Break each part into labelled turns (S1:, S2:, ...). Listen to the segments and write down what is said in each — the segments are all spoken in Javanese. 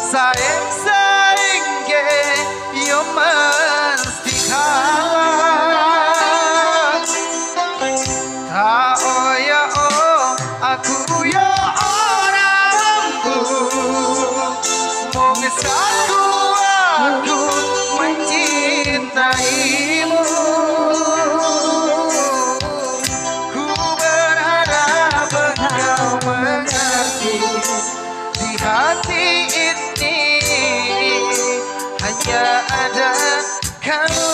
S1: Saing-saingke yo mesti kalah. Ta oya oh aku yo ora mampu. Mung satu aku mencintaimu. Ku berharap engkau mengerti di hati ini hanya ada kamu.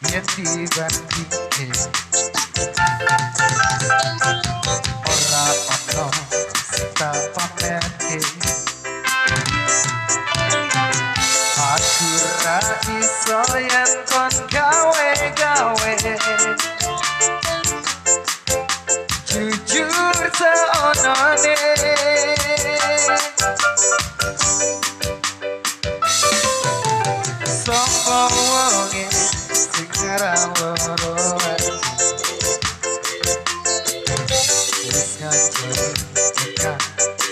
S1: Yen dibandingke ora ono sing tak pamerke. Aku ra iso yen kon gawe-gawe. Jujur seonone sapa wonge sing loro ati wis ngancuri tekan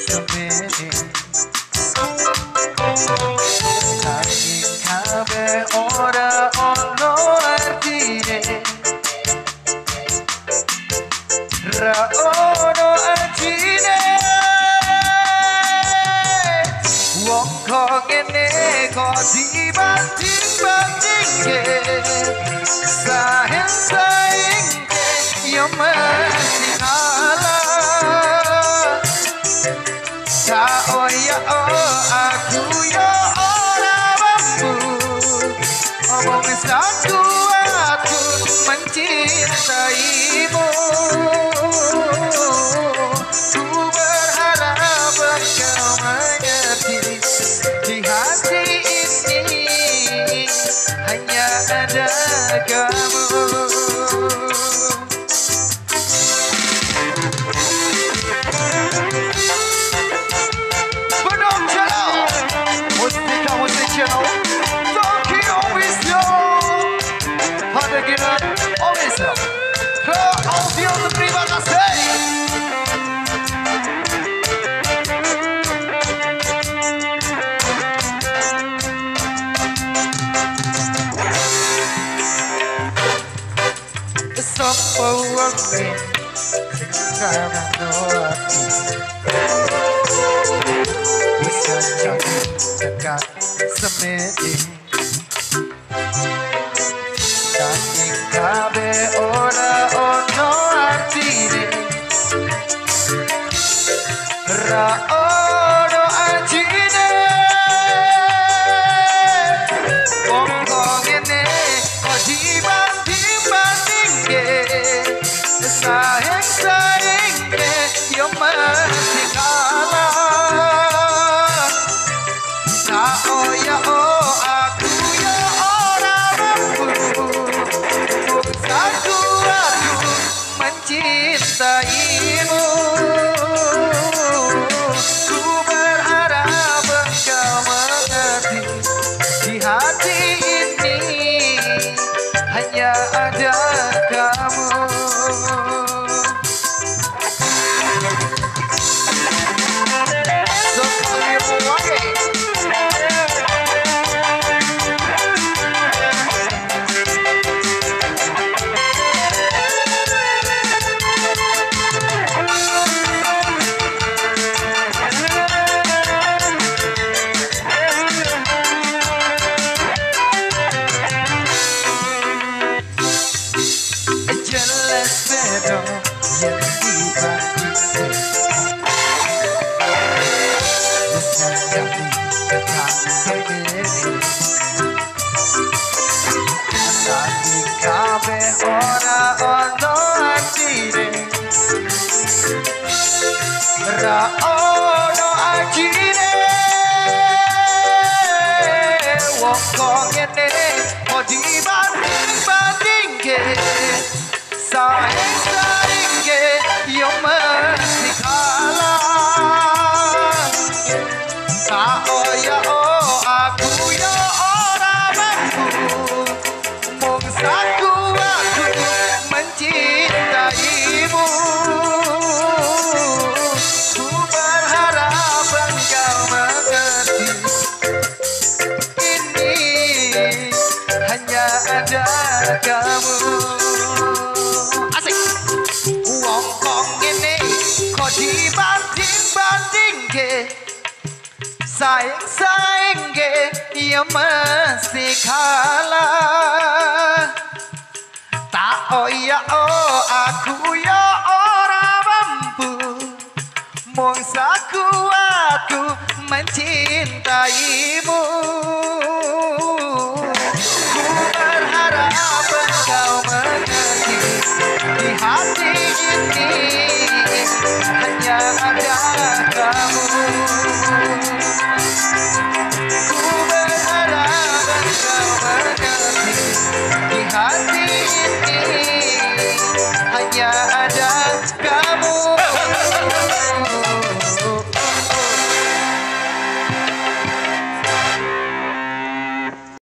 S1: semene. Nanging kabeh ora ono artine, ra ono artine. Wong kok ngene kok dibanding-bandingke, saing-saingke yo mesti kalah. Ta oya oh aku yo ora mampu. Omong satu aku mencintaimu. Ku berharap engkau mengerti di hati ini hanya ada kamu. Bedong Channel, Mustika Musik Channel, Tokyo Vision, Padeginan Official, Pro Audio terima kasih. Sapa wonge sing ngarano ati wis kancane tekan semene. Nanging kabeh ora ono artine, ra ono artine. Wong kok ngene kok dibanding-bandingke, saing-saingke yo mesti kalah. Ta oya oh aku yo ora mampu. Mung satu aku mencintaimu. Ku berharap engkau mengerti di hati ini hanya ada kamu. Jelas beda yen dibandingke. Wis nganti tekan semene, nanging kabeh ora ono artine. Ra ono artine. Wong kok ngene kok dibanding-bandingke, saing-saingke yo mesti kalah. Tak oyo aku yo ora mampu, mung saku aku mencintaimu. Ku berharap engkau mengerti, ini hanya ada kamu. Asik. Wong kok ngene kok dibanding-bandingke, saing-saingke ya mesti kalah. Tak oya oh aku ya